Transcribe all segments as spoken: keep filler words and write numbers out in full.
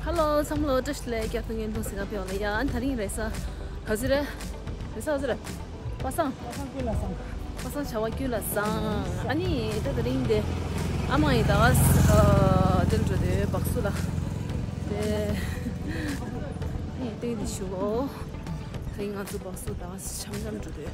ཧེ་ལོ། ཚང་མ་ལ་བཀྲ་ཤིས་བདེ་ལེགས། བསྐྱར་དུ་བརྙན་ཐུང་གཟིགས་ག་ཕེབས་པ་ལ་ཡ། ཨ་ནི་དེ་རིང་རེས་གཟའ་ག་ཚོད་རེད། རེས་གཟའ་ག་ཚོད་རེད། པ་སངས། པ་སངས་ཀུན་ལ་བཟང་། པ་སངས་བྱ་བ་ཀུན་ལ་བཟང་། ཨ་ནི་ད་དེ་རིང་དེ་ཨ་མ་ཡིས་ད་ག་ཨ་དེར་འགྲོ་དུས་སྦག་སུ་ལ་དེ་ཨ་ནི་སྟོན་དེ་ཞུ་གོ། དེ་རིང་ང་ཚོ་སྦག་སུ་ད་ག་འཆམ་འཆམ་འགྲོ་དུས།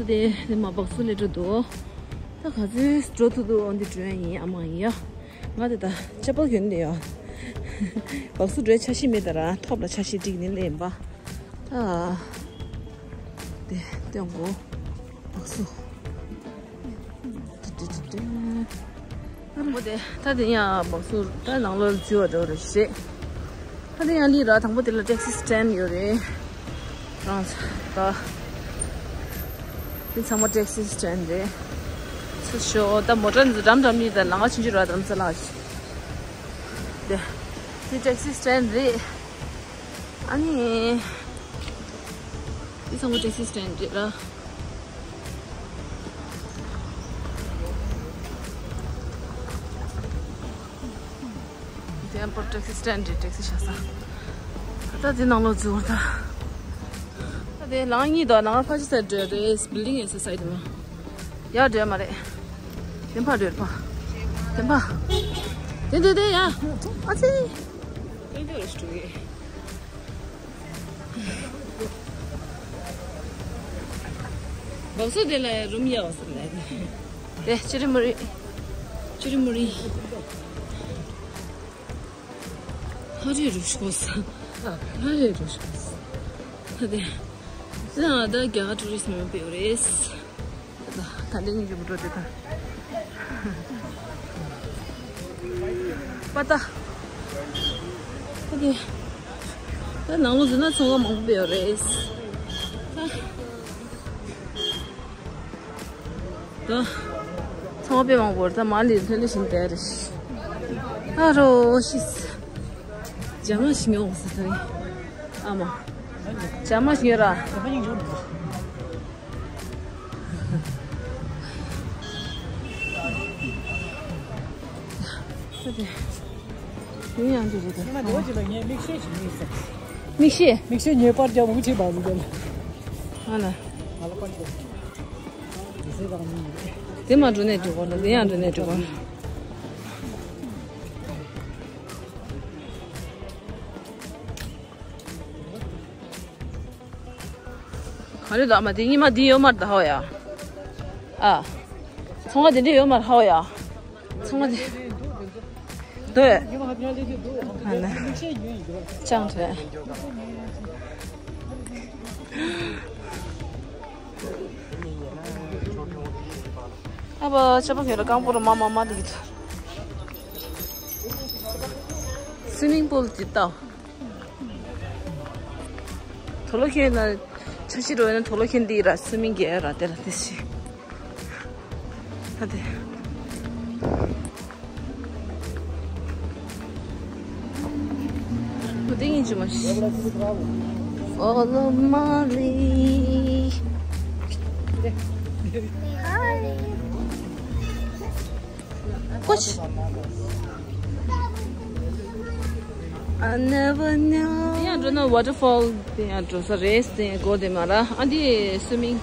དེ་དེ་མ་སྦག་སུ་ལ་འགྲོ་འདུག་ད་ག་ཚོད་འགྲོ་ཐུབ་འདུག་འོ་འདི་འགྲོ་ཡ་ཡིན། ཨ་མ་ཡིན་ཡ། ང་དེ་ད་ཅ་པལ་གྱོན་ནས་ཡོད། སྦག་སུ་འགྲོའི་འཆར་གཞི་མེད། ད་ར་ཐོབ་ལ་འཆར་གཞི་སྒྲིག་ནས་སླེབས་ཡིན་པ། ད་དེ་སྟོན་གོ། སྦག་སུ། ཏི་ཏི་ཏི་ཏི། དང་པོ་དེ་ད་དེ་ཡང་སྦག་སུ་ད་ནང་ལོགས་འཛུལ་བ་འགྲོ་རེད་ཤེས། ད་དེ་ཡང་ལི་ར་དང་པོ་དེ་ལ་ཊེག་སི་སི་ཊེན་ཌི་ཡོད་རེད། རང་ད་དེ་ཚང་མ་ཊེག་སི་སི་ཊེན་ཌི་རེད། སུ་ཤོ་ད་མོ་ཊ་འཛུལ་འགྲམ་འགྲམ་ལི་ད་ལང་ང་ཕྱིན་ཅི་ར་དམ་ས་ལ་ཤི། དེ་དེ་ཊེག་སི་སི་ཊེན་ཌི་རེད། ཨ་ནི། འདི་ཚང་མ་ཊེག་སི་སི་ཊེན་ཌི་རེད་ར། དེ་ཡང་པར་ཊེག་སི་སི་ཊེན་ཌི་རེད། ཊེག་སི་བཞག་ས། ད་དེ་ནང་ལོགས་འཛུལ་བ་ད། ད་དེ་ལང་གཉིས་དང་ལང་ཕ་ཆི་སར་འགྲོ་རེད། བིལ་ཌིང་ཡོད་ས་སའི་ཌི་ལ། ཡར་འགྲོ་ཡ་མ་རེད། དེ་ཕར་འགྲོ་ཡ་ཕར། དེ་ཕར། དེ་དེ་དེ་ཡ། ཨ་ཙི། དེ་འགྲོ་རེད་འགྲོ་གི། སྦག་སུ་དེ་ལ་རུམ་ཡག་པོ་ཟེར་ལ། དེ་ཅི་རི་མུ་རི། ཅི་རི་མུ་རི། ཧ་རེ་རུ་ཤོ་ས། ཧ་རེ་རུ་ཤོ་ས། ད་དེ། ད་ད་རྒྱ་གར་ཊུ་རི་སི་མང་པོ་ཡོད་རེད། ད་ད་ལྟ་ཉིན་རྒྱུན་འགྲོ་དེ་ད། པ་ཏ། ད་དེ། ད་ནང་ལོགས་འཛུལ་ན་ཚོང་ཁང་མང་པོ་ཡོད་རེད། ད། ད། ཚོང་པ་དཔེ་མང་པོ་རེད། ད་མ་ལི་ལྷོད་ལྷོད་བཞིན་བསྡད་རེད། ཨ་རོ་ཤི། ཇ་མ་ཞིག་ཉོ་ཟེར་ད་རེད། ཨ་མ། ཇ་མ་ཞིག་ཉོ་ར། ཡིན་ཡང་འདི་རེད་ད། ང་འདི་བ་ཅིག་ལ་ངས་མིག་ཤེལ་ཞིག་ཉོས་སོང་། མིག་ཤེལ། མིག་ཤེལ་ཉོས་པར་རྒྱ་མུ་ཆེ་བ་ཟིག་ལ། ང་ལ། ང་ལ་པར་ཅིག་དེ་མ་འགྲོ་ནས་འགྲོ་གོ་ན་དེ་ཡང་འགྲོ་ནས་འགྲོ་གོ་ན། ག་རེ་འདུག་ཨ་མ། དེ་ཉི་མ་འདི་ཡོད་མ་རེད་ད་ཧོ་ཡ། ཨ། ཚོང་ཁང་དེ་འདྲ་ཡོད་མ་རེད་ཧོ་ཡ། ཚོང་ཁང་དེ། འདོད། ཨ་ན། ཅང་ཐོས། ཨ་བ་ཅ་པ་ཁྱོད་ལ་རྐང་པོ་རུ་མ་མ་མ་འདི་གི་ཐོ། སུའི་མིང་པུལ་འདི་ལྟ། དུག་ལོག་འཁྱེར་ན། འཆར་གཞི་འགྲོ་ཡོད་ན་དུག་ལོག་འཁྱེར་འདི་ར་སུའི་མིང་རྒྱག་ར་དེ་ལ་དེ་ཤི། ད་དེ། མུ་ཏིག་ཡིན་གྱི་མ་ཤི། Follow Molly. Hi. ཀོ་ཆི། I never knew. དེ་ཡང་འགྲོ་ན་ཝ་ཊར་ཕོལ་དེ་ཡང་འགྲོ་ས་རེད། དེ་ཡང་སྒོ་དེ་མ་ར། ཨ་འདི་སུའི་མིང་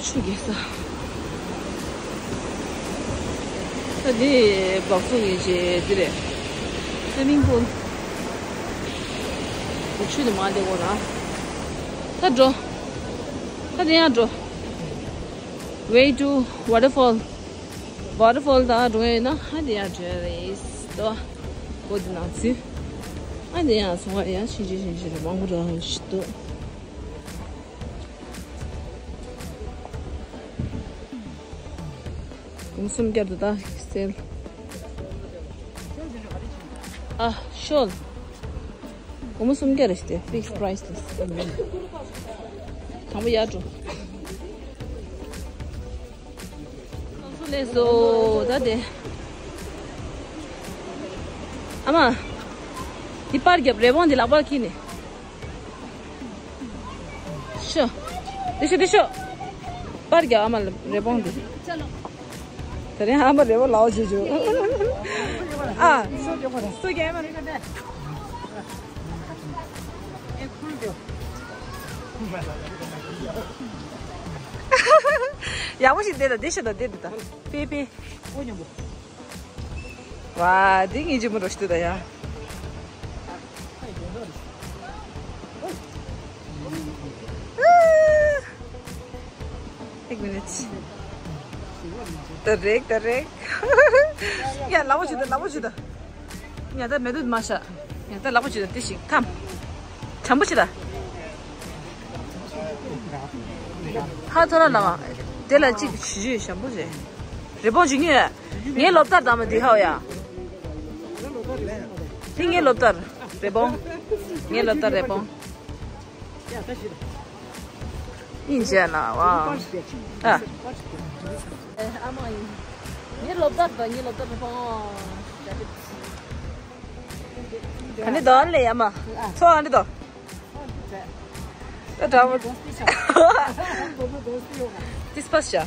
ཆུ་རྒྱག་ས། ད་འདི་སྦག་སུ་གི་རྗེས་འདི་རེད། སུའི་མིང་པུལ། འདི་ཆུ་དེ་མ་བསྡད་གོ་ན། ད་འགྲོ། ད་དེ་ཡང་འགྲོ། Way to waterfall. ཝ་ཊར་ཕོལ་དང་འགྲོ་ཡ་ཡིན་ན་ཨ་དེ་ཡ་འགྲོ་ཡ་རེད་དོ། གོ་དེ་ནང་ཚུད། ཨ་དེ་ཡ་སོང་བ་ཡ་ཤིན་ཅི་ཤིན་ཅི་རེད་མང་པོ་རང་ཞིག་འདུག་སྒོར་མོ་སུམ་བརྒྱ་དུ་ད་སེལ། ཨ་ཤོལ། སྒོར་མོ་སུམ་བརྒྱ་རེད་ཤི་སྟེ་ཕིག་སི་པ་རའི་སི་རེད། དང་པོ་ཡར་འགྲོ། ཁང་སུ་ལས་སོ་ད་དེ། ཨ་མ། འདི་པར་རྒྱབ་རི་བོང་འདི་ལག་པར་འཁྱེར་ནས། ཤོ། དེ་ཤོ་དེ་ཤོ། པར་རྒྱབ་ཨ་མ་རི་བོང་འདི། དེ་རིང་ཨ་མ་རི་བོང་ལའོ་བྱེད་རྒྱུ། ཨ། སུ་རྒྱབ་པ་རེད། སུ་རྒྱབ་མ་རེད། ཡག་པོ་ཞིག་བསྡད་དང་བསྡད་ཤག་དང་བསྡད་འདུག་ད། ཕེ་ཕེ། ཝ། འདི་ངའི་གཅེན་མོ་རོ་ཞིག་འདུག་ད་ཡ། एक मिनट। ད་རེག་ད་རེག་ཡ་ལ་བོ་ཞིག་ད་ལ་བོ་ཞིག་ད། ཡ་ད་མེ་དུད་མ་ཤ། ཡ་ད་ལ་བོ་ཞིག་ད་དེ་ཞིག་ཁམ། བྱམས་པོ་ཞིག་ད། ཧ་ཐོ་ར་ལ་བ། དེ་ལ་གཅིག་ཞུ་ཞུ་བྱམས་པོ་རེད། རི་བོང་ཞིག་ཉོས། ངའི་སློབ་ཐར་དང་མ་འདི་ཧའོ་ཡ། འདི་ངའི་སློབ་ཐར། རི་བོང་། ངའི་སློབ་ཐར་རི་བོང་། ཡིན་བྱས་ན་བ། ཨ། ཨ་མ་ཡིན། ངའི་སློབ་ཐར་དང་ངའི་སློབ་ཐར་རི་བོང་། ག་ནི་དོ་ཨ་ལེ་ཡ་མ། ཚོ་ཨ་ནི་དོ། ད་འདྲ་བོ། ཏིས་པ་ཤ།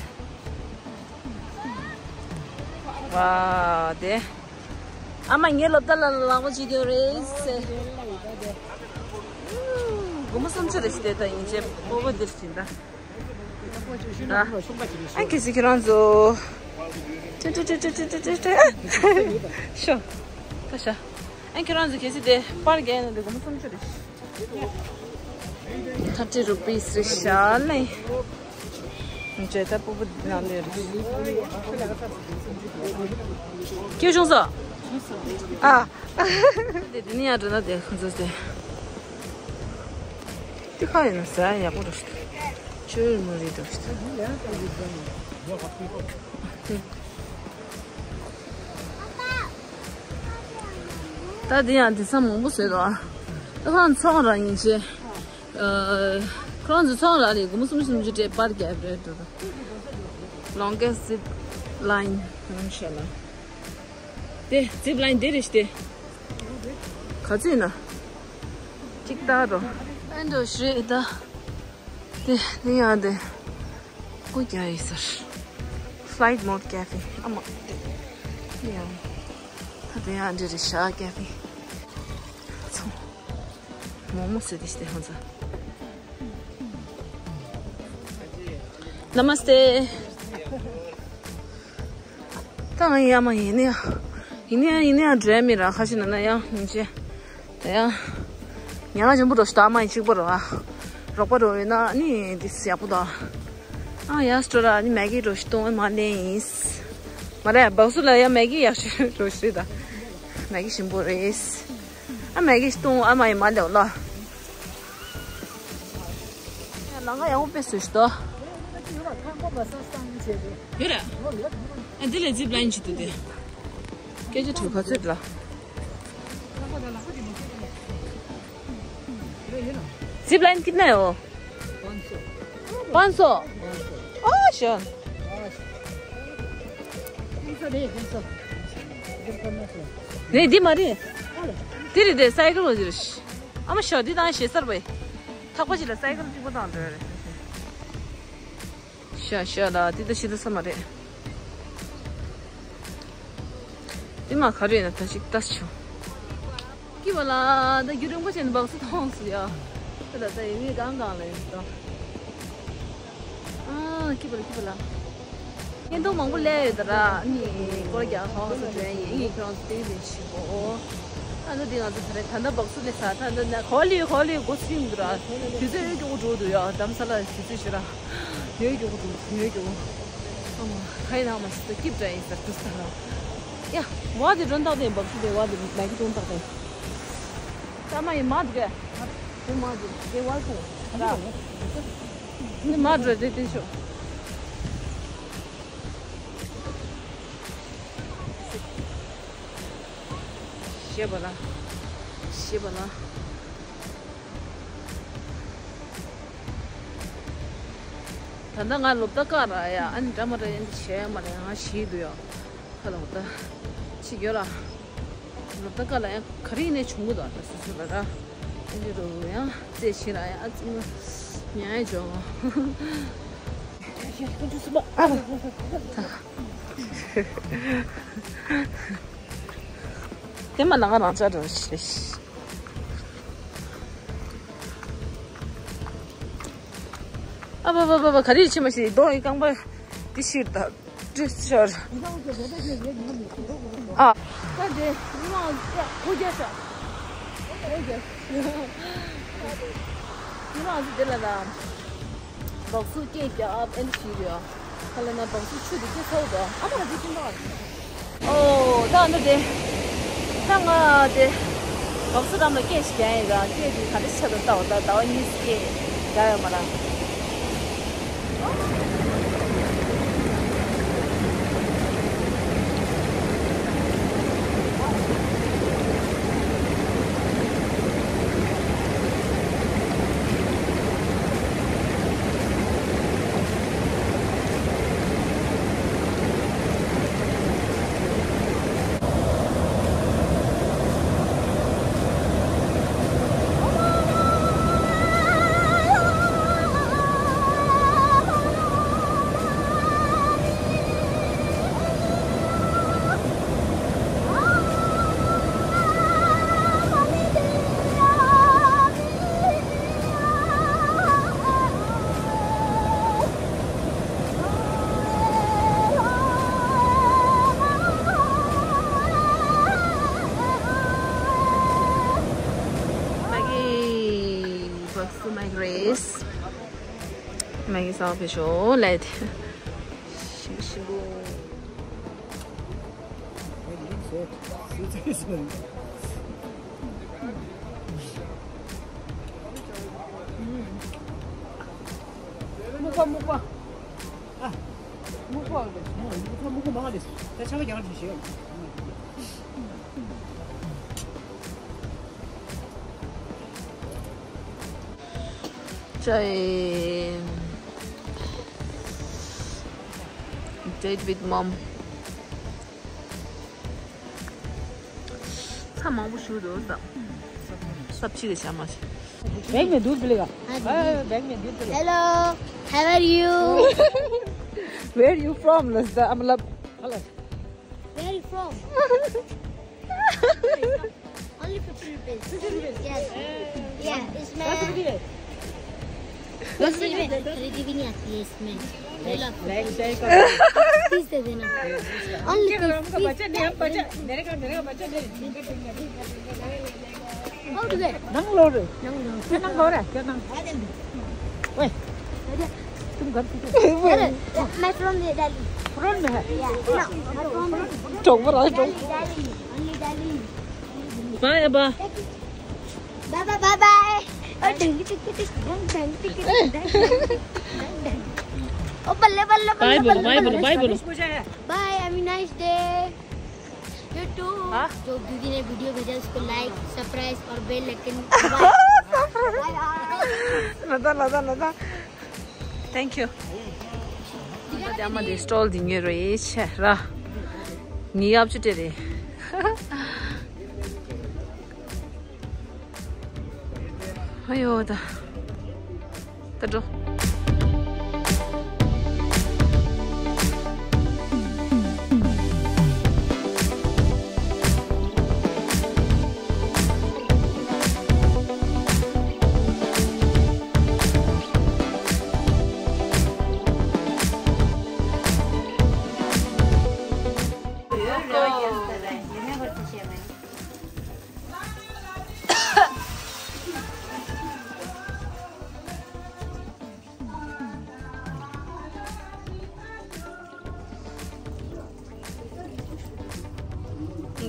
ཝ་དེ། ཨ་མ་ངའི་སློབ་གྲྭ་ལ་ལག་པ་བྱེད་རྒྱུ་རེད་ཟེར། སྒོར་མོ་སུམ་ཅུ་རེ་ཞིག་དེ་ད་ཡིན་ཅེ་སྤོ་བོ་འདིར་ཕྱིན་ད། ཨ་གལ་སྲིད་ཁྱེད་རང་ཚོ། ཤོ། ད་ཤ། ཨ་ཁྱེད་རང་ཚོ་གལ་སྲིད་དེ་པར་རྒྱག་ཡིན་ན་དེ་སྒོར་མོ་སུམ་ཅུ་རེད། Thirty rupees རེད་ཤག་ལེ། འཇལ་ད་སྤུ་གུ་ནང་ལས་རེད། ཁྱེད་བྱུང་སོང་། ཨ། དེ་དེ་ནི་ཡང་འགྲོ་ན་དེ་ཁོང་ཚོ་དེ། དེ་ཁ་ཡིན་ན་ཟ་ཡག་པོ་རེད་ཤག་ཆུ་མོ་རེད་འགྲོ་ཤག་ད་དེ་ཡང་དེང་སང་མང་པོ་བཟོས་འདུག་ཨ། ད་ཁོང་ཚོང་ར་ཡིན་ཞེས། ཨ། ཁོང་ཚོ་ཚོང་ར་ལས་སྒོར་མོ་སུམ་ཅུ་སུམ་ཅུ་སྤྲད་པར་རྒྱབ་རེད་འདུག Longest zip line རང་ཤ་ལ། དེ་zip line དེ་རེད་ཤག་དེ། ག་ཚོད་ཡིན་ན། གཅིག་ལྟ་རོ། ཨ་འདྲ་ཞིག་རེད་ད། དེ་ནི་ཡང་དེ། སྐུ་རྒྱ་ཡིན་ཟེར། Flight mode cafe ཨ་མ། དེ་ཡང་། ད་དེ་ཡང་འདི་རེད་ཤག་cafe ཚོ། མོག་མོག་ཟེར་དེ་ཞིག་དེ་ཧང་ཚ། Namaste། ད་ང་ཡ་མ་ཡིན་ནི་ཡ། ཡིན་ནི་ཡ་ཡིན་ནི་ཡ་འགྲོ་ཡ་མི་ར་ཁ་ཤས་ན་ན་ཡ་མི་བྱེད། ད་ཡ། ཉ་ང་ཆེན་པོ་འགྲོ་ཤི་ད་མ་ཡིན་གཅིག་པོ་རོ་ཨ། རོགས་པ་རོ་ཡོད་ན་ནི་དེ་ཡག་པོ་ད། ཨ་ཡ་སྤྲོ་ར་ནི་མེ་གི་རོ་ཤི་གཏོང་མ་ལེན་ཡིན། མ་རེད་བག་སུ་ལ་ཡ་མེ་གི་ཡག་ཤོས་རོ་ཤི་ད། མེ་གི་ཞིམ་པོ་རེད། ཨ་མེ་གི་གཏོང་ཨ་མ་ཡི་མ་ལེའོ་ལ། ལང་ཀ་ཡག་པོ་དཔེ་བཟོས་ཤི་ད། ཡོད་ར། ཨ་འདི་ལ་zip line ཅིག་འདུག་དེ། སྐད་ཆ་དྲི་ག་ཚོད་ལ། Zip line कितना है वो? पाँच सौ। ओ शोन। नहीं, दी मारी। तेरी दे साइकिल हो जिरश। अमा शादी दां शेसर भाई। थको जिला साइकिल ती को दां दे। ཤ་ཤ་ལ་དེ་ད་ཤི་ད་ས་མ་རེད། དེ་མ་ག་རེ་ན་ད་ཅིག་ལྟ་ཆོག་ཀི་བ་ལ་ད་རྒྱུ་རིང་པོ་ཆེན་བག་སུ་ཐོང་སུ་ཡ། དེ་ལ་ད་ཡིན་མི་གང་གང་ལ་ཡིན་ད། ཨ་ཀི་བ་ལ་ཀི་བ་ལ། བརྙན་ཐུང་མང་པོ་སླེབས་ཡོད་ད་ར་ནི་སྐོར་རྒྱག་ཧང་སུ་དྲན་ཡིན་ཡིན་ཁྱོད་ཚོ་དེ་ལས་ཤི་གོ་ཨ་ནུ་འདི་ང་ཚོ་ད་རེས་ད་ལྟ་བག་སུ་ལས་ས་ད་ལྟ་ན་གོ་ལི་གོ་ལི་གོ་སྲིང་འདུག་ར། དུས་ཚོད་ཡོད་རྒྱུ་འགྲོ་འདུག་ཡ་དམ་ས་ལ་དུས་ཚོད་ཤི་ར། ཡོད་རྒྱུ་འགྲོ་ཡོད་རྒྱུ། ཁ་ཡི་ནང་མ་ཤི་ཏོ་སྐྱིབ་འདྲ་ཡིན་ཟེར་དུས་ད་རང་། ཡ། མ་དེ་སྒྲོན་བཏགས་དེ་འབབ་སུ་དེ་བ་དེ་མ་གི་སྒྲོན་བཏགས་དེ། ད་མ་ཡི་མ་དེ་ག་དེ་མ་དེ་དེ་བ་ཀུ་ར། དེ་མ་འགྲོ་དེ་དེ་ཤོ། ཞེས་པ་ལ། ཞེས་པ་ལ། ད་ལྟ་ང་ལོ་ཏ་ཀ་ར་ཡ། ཨ་ནི་འདྲ་མ་འདྲ་ཡང་བྱས་མ་རེད། ང་ཞིག་འདུག་ཡ། ཁ་ལོ་ཏ་ཅི་གྱོད་ལ། ལོ་ཏ་ཀ་ལ་ཡང་ག་རེ་ཡིན་ནའི་བྱུང་གི་འདུག་ད་སོ་སོ་ལ་ར། ཨ་ནི་རུ་ཡང་རྩེད་ཤི་ར་ཡ། ཨ་ཙི་ང་ཉལ་ཡ་འཇོག་ཨ། དེ་མ་ནང་ང་རང་ཅག་འདྲ་ཞིག་རེད། ཨ་བ་བ་བ་བ། ག་རེ་ཡིན་ཕྱི་མ་ཤི་རྡོ་ཡི་རྐང་པ་འདི་ཤི་ར་ད། འདྲི་ཤར། ཨ། ད་དེ་མི་མང་ཁོ་རྒྱ་ཤ། ཁོ་རྒྱ། མི་མང་ཚོ་དེ་ལ་ན། སྦག་སུ་སྐད་རྒྱག་ཨ་ཨེན་ཤི་རེད། ཁ་ལ་ན་སྦག་སུ་ཆུ་དེ་སྐད་ཚ་བོ་དང་ཨ་མ་ར་དེ་ཅི་འདྲ། ཨོ་ད་འདི་དེ། ད་ང་དེ། སྦག་སུ་འགྲམ་ལ་སྐད་ཞིག་རྒྱག་ཡིན་ར། སྐད་དེ་ག་འདྲ་ཆགས་འདུག་ལྟ་བ་ད་ཟླ་བ་གཉིས་སུ་སྐད་རྒྱག་ཡོད་མ་ར། Maggie, what's the Maggie race? Maggie salvation, let. མུག་པ་མུག་པ། ཨ། མུག་པ་རེད། མུག་པ་མུག་པ་མང་རེད། ད་ཆང་རྒྱག་རེད་ཞེས། ཅའི། Date with mom. ཚ་མང་པོ་ཞུ་འདུག་ས། ས་ཕྱི་གི་བྱ་མ་བྱ། बैग में दूध मिलेगा। हाँ, बैग में दूध मिलेगा। Hello, how are you? Where you from? मतलब। Where you from? Only fifty rupees. Fifty rupees? Yes. Yeah, इसमें दस रुपये। दस रुपये। खरीदी भी नहीं आती है इसमें। ले लो। तीस दे देना। Only तीस, हमको बचा नहीं, हम बचा। मेरे का, मेरे का बचा नहीं। How to get? नंग लो रे। नंग लो। क्या नंग लो रे? क्या नंग? ओए, तुम घर किधर? अरे, मैं फ्रॉम दिल्ली। फ्रॉम में है? या, ना, मैं from Delhi. Only Delhi, only Delhi. Bye, अब्बा। Bye, bye, bye, bye. ओ, ढंग टिक टिक, ढंग, ढंग टिक टिक, ढंग, ढंग, ढंग, ढंग। ओ, बल्ले, बल्ले, बल्ले, बाय बोलो, बल्ले, बाय बोलो, बल्ले। बाय बोलो। Bye, have a nice day। You too। हाँ? जो दीदी ने वीडियो भेजा, उसको लाइक, सब्सक्राइब और बेल आइकन दबाएं। Bye, bye. लदा, लदा, लदा। Thank you. ད་ལྟ་ཨ་མ་དེ་སི་ཊོལ་འདི་ཉོས་རེད་ཆེ་ར། ངའི་ཡབ་ཆུ་སྤྲད་རེད། ཨ་ཡོ་ད། ད་འགྲོ།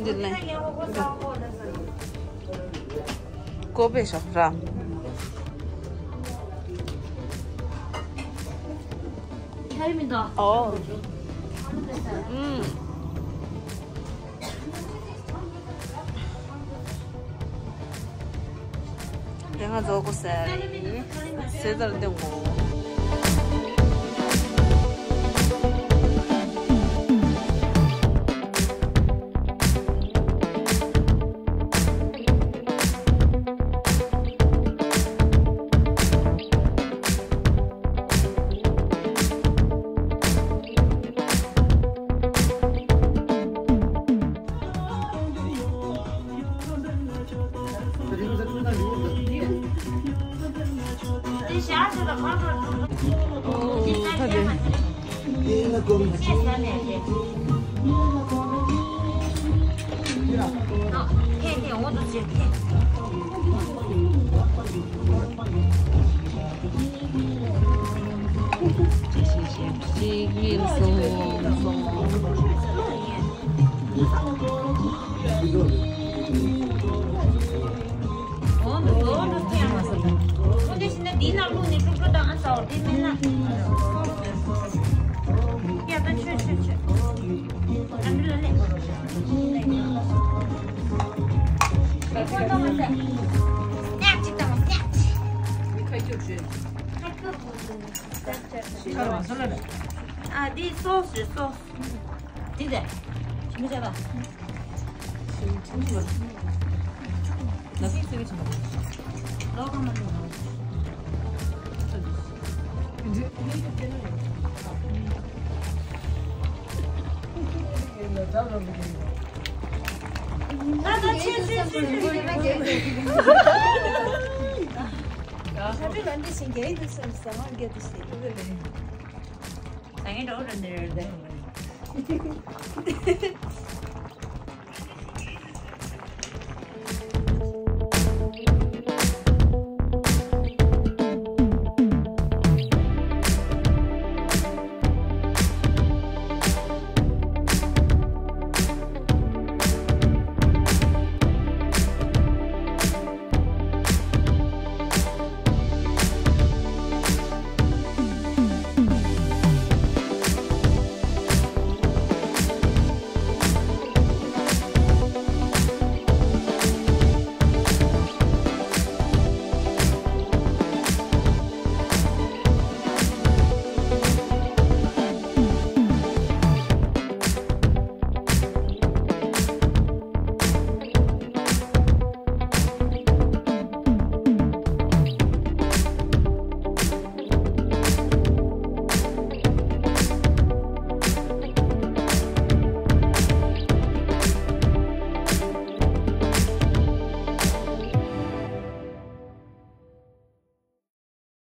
འདི་ལ་ཀོ་པེ་ཤོག་ར། ཁྱད་མི་འདུག་ཨོ། ཨུམ། དེ་ང་རྫོགས་གོ་ས་ཡིན། སེ་ཟར་འདེམས་གོ། ཨ། འདི་སོ་སི་རེད། སོ་སི། འདི་དེ། ཞིམ་པོ་བྱས་པ། ཞིམ་ཞིམ་པོ། ལ་སིང་སིང་ཞིམ་པོ། ལོ་གང་མ་ནུ། འདི་འདི་འདི་འདི་ནི། ད་རོ་འདི་འདི། ད་ད་ཆེ་ཆེ་ཆེ་ཆེ། ཁ་ཏྲི་ལན་འདི་ཞིག་རྒྱལ་ཡིན་འདུག་བསམ་ཟ་མ་རྒྱལ་འདུག་ཟེར། ད་ངས་འགྲོ་རན་འདི་རེད་དེ།